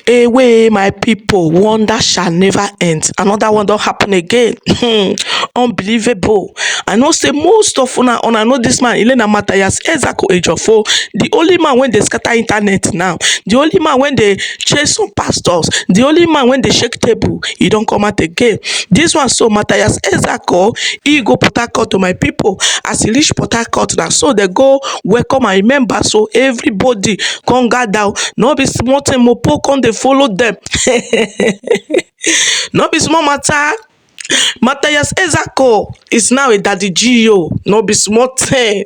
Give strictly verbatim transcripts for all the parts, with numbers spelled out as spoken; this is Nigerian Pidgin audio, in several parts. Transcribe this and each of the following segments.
away, my people, wonder shall never end. Another one don happen again. Unbelievable. I know say most of una, una know this man, Elena Matthias Ezako Ejofo, the only man wey dey scatter internet now, the only man wey dey chase some pastors, the only man wey dey shake table, he don come out again. This one so, Matthias Ezako, he go Port Harcourt to, my people. As he reach Port Harcourt, na so they go welcome and remember. So everybody come gather. No be small thing, Mopo come dey follow them. No be small matter. Matthias Ezako is now a daddy G O. No be small thing.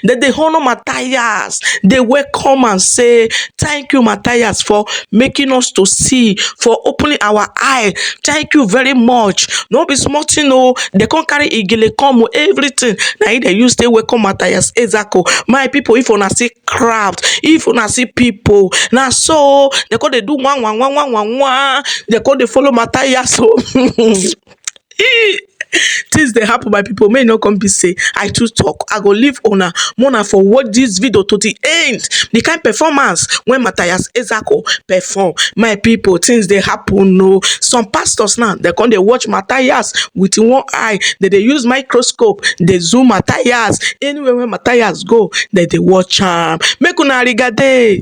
They dey honor Matthias. They welcome and say, "Thank you, Matthias, for making us to see, for opening our eye. Thank you very much." No be small thing, oh. They come carry igele come, oh, everything. Na him they use take welcome Matthias Ezako. My people, if una see crowd, if una see people, na so they come dey do one, one, one, one, one, one. They come dey follow Matthias, oh. Things dey happen, my people. May e no come be say I too talk. I go leave una, make una for watch this video to the end. The kind performance when Matthias Ezako perform, my people, things dey happen. No, some pastors now, they come dey watch Matthias with one eye. They dey use microscope, they zoom Matthias. Anywhere where Matthias go, they dey watch am. Make una rigade.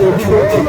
Life, oh.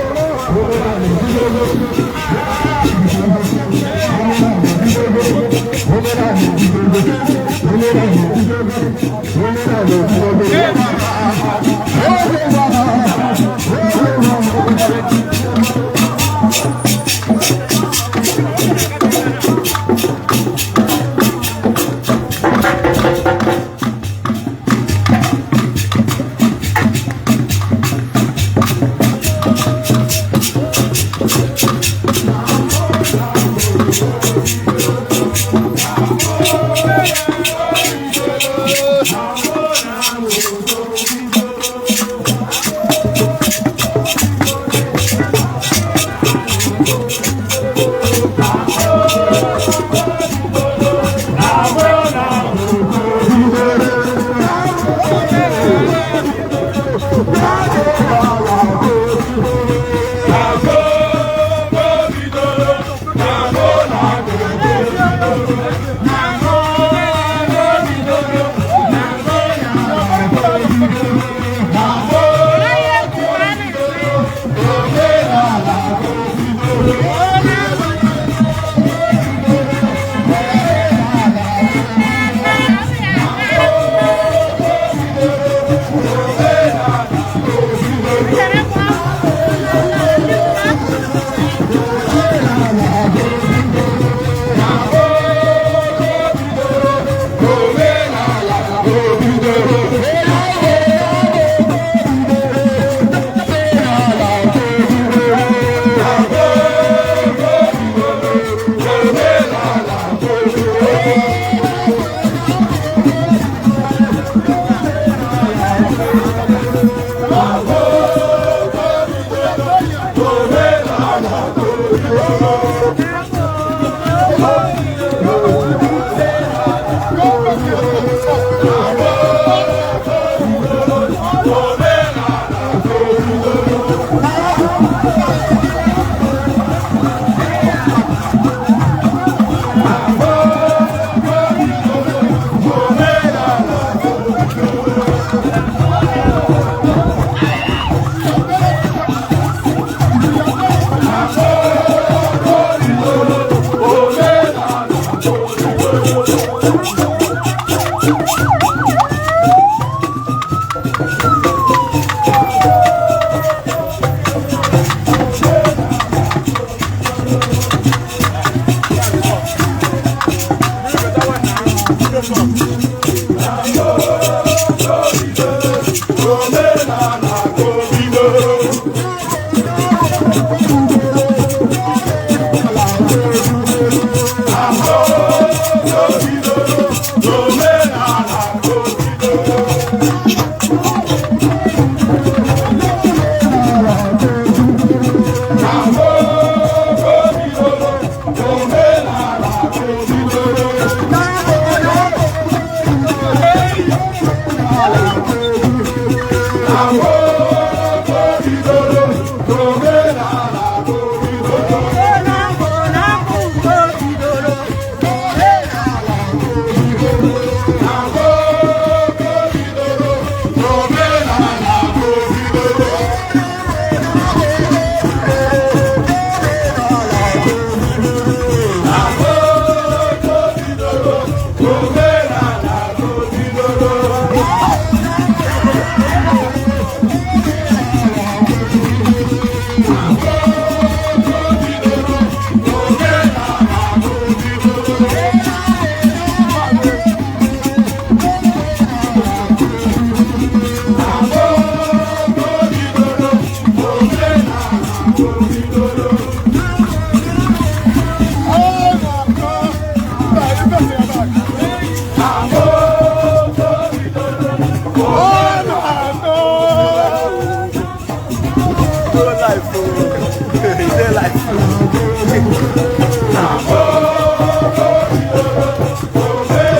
Dey life.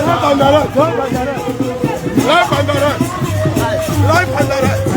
Life and direct. Life and direct. Life and direct.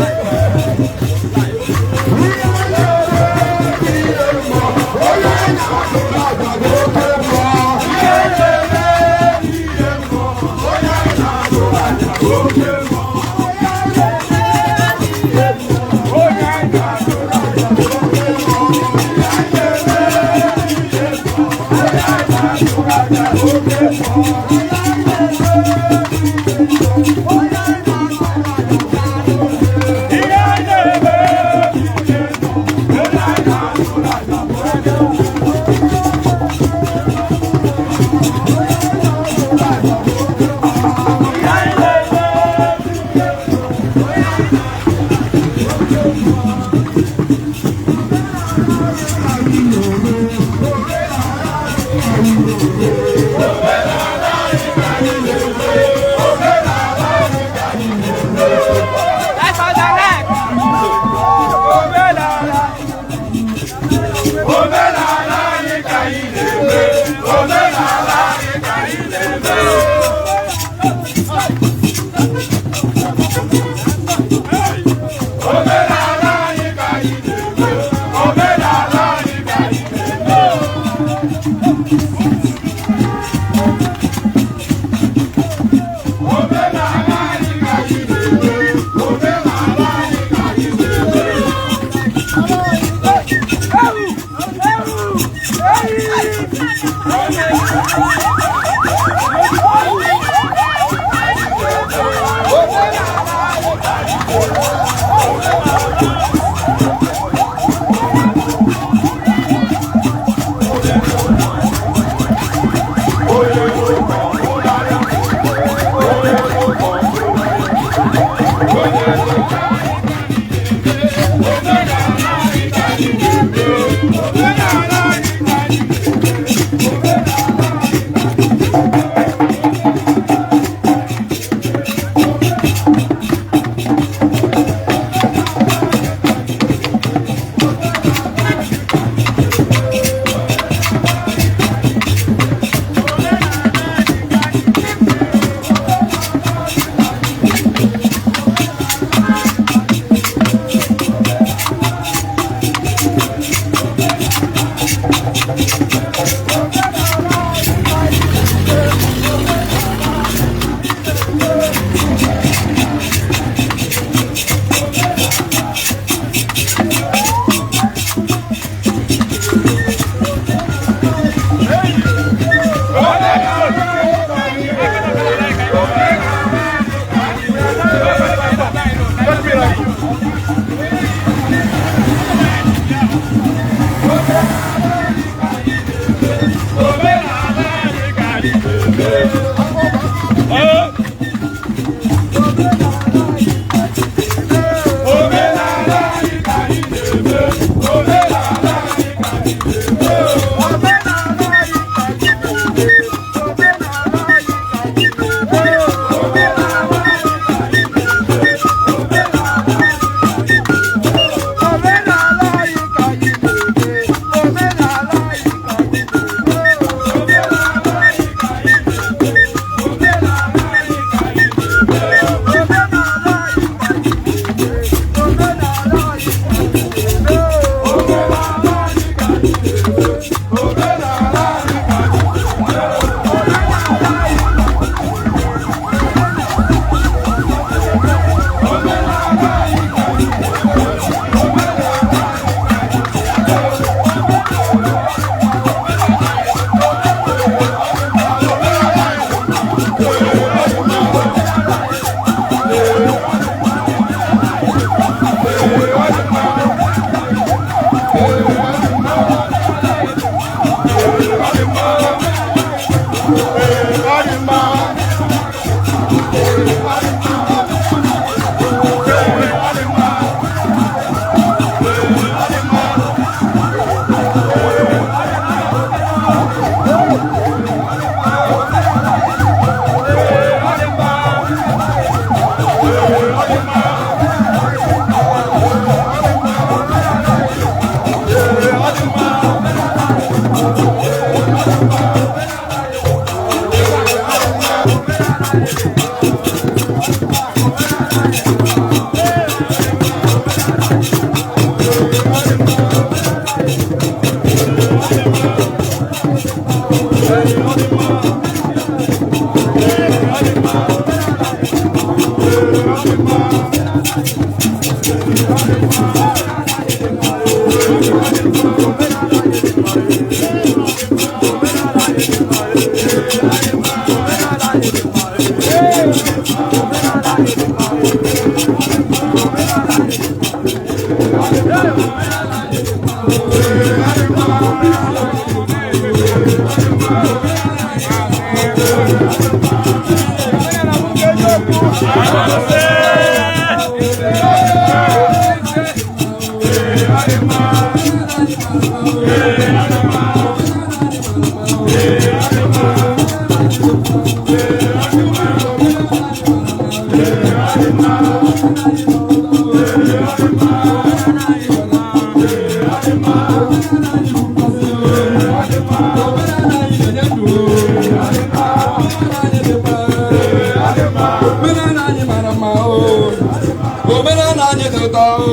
Omenala anyị dị ụtọ o.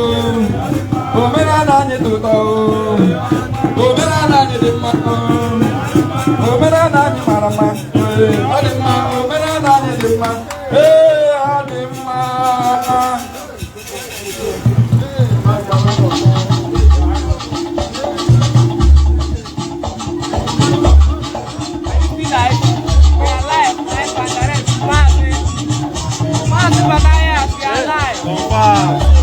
Omenala anyị dị ụtọ o. Omenala anyị dị mma o. Omenala anyị mara mma. Ee, ọ dị mma. Omenala anyị dị mma. Ee, ọ dị mma. Be like, we are live, live and direct. Maazị, Maazị Batayas, we are live. Confirm.